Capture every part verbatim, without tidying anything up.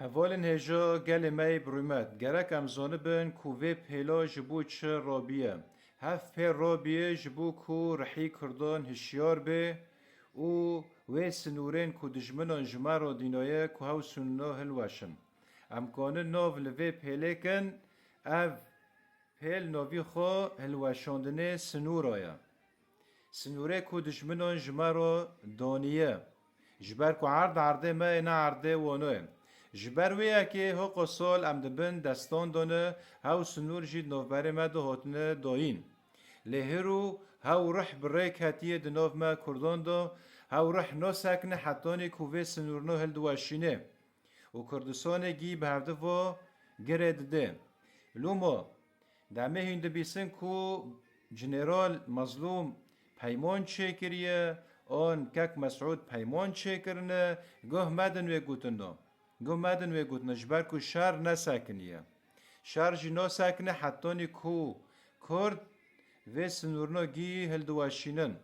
Hevalên hêja gelê me yê bi rûmet, gerek em zanibin ku vê pêla ji bo çi rabiye. Hev pêl rabiye ji bo ku rihî Kurdan hişyar bê û wê sinûrên ku dijminan ji me re dînaye ku hew sinûrna hilweşin. Em kanin nav li vê pêlê kin, ev pêl navî xwe hilweşandinê sinûra ye. Sinûrê ku dijminan ji me re daniye. Ji ber ku erd erdê me ye, ne erdê wana ye. Ji ber wê yekê hoqa sal em dibin destan dane, hew sinûr jî di navberê me de hatine dayîn. Lê hiro hew rih bi rê ketiye di nav me Kurdan de, hew rih nasekine hetanî ku vê sinûrna hildiweşîne û Kurdistanê gî bi hevdiva girê dide. Loma, demê hîn dibîsin ku General Mazlûm peyman çêkiriye, an Kek Mesûd peyman çêkirine, guh medin wê gotina. Guh medin wê gotina, ji ber ku şer nesekiniye. Şer jî nasekine hetanî ku Kurd vê sinûrna gî hildiweşînin.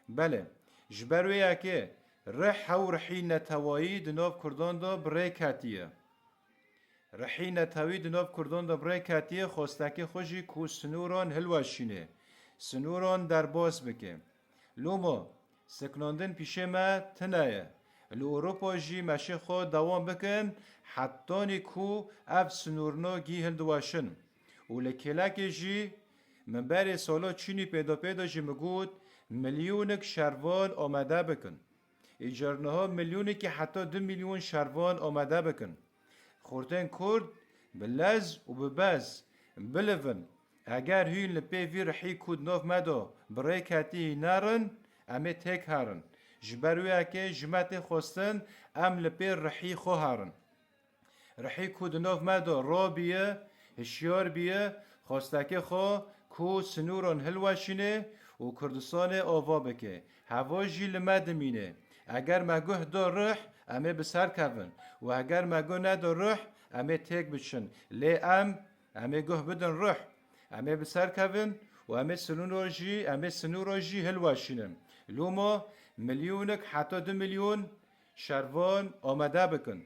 Belê, ji ber wê yekê rih hew rihî netewayî di nav Kurdan de bi rê ketiye. Rihî netewî di nav Kurdan de bi rê ketiye, xwestekê xwe jî ku sinûran hilweşîne, sinûran derbas bike. Loma, siknandin pîşê me tune ye. Li Ewropa jî meşê xwe dewam bikin, hetanî ku ev sinûrna gî hildiweşin. Û li kêlekê jî, min berê sala çînî pêdapê de jî min got, milyonek şervan amade bikin. Îcar niha milyonekî heta du milyon şervan amade bikin. Xortên Kurd bi lez û bi bez bilivin. Eger hûn li pê vî rihî ku di nav me de bi rê ketî nerin, em ê têk herin. Ji ber wê yekê ji me tê xwestin em li pê rihî xwe herin. Rihî ku di nav me de rabiye, hişyar biye, xwestekê xwe ku sinûran hilweşîne û Kurdistanê ava bike. Heva jî li me dimîne. Eger me guh da rih, em ê bi ser kevin û eger me guh neda rih, em ê têk biçin. Lê em, em ê guh bidin rih. Em ê bi ser kevin û em ê sinûra jî, em ê sinûra jî hilweşînin. Loma milyonek heta du milyon şervan amade bikin.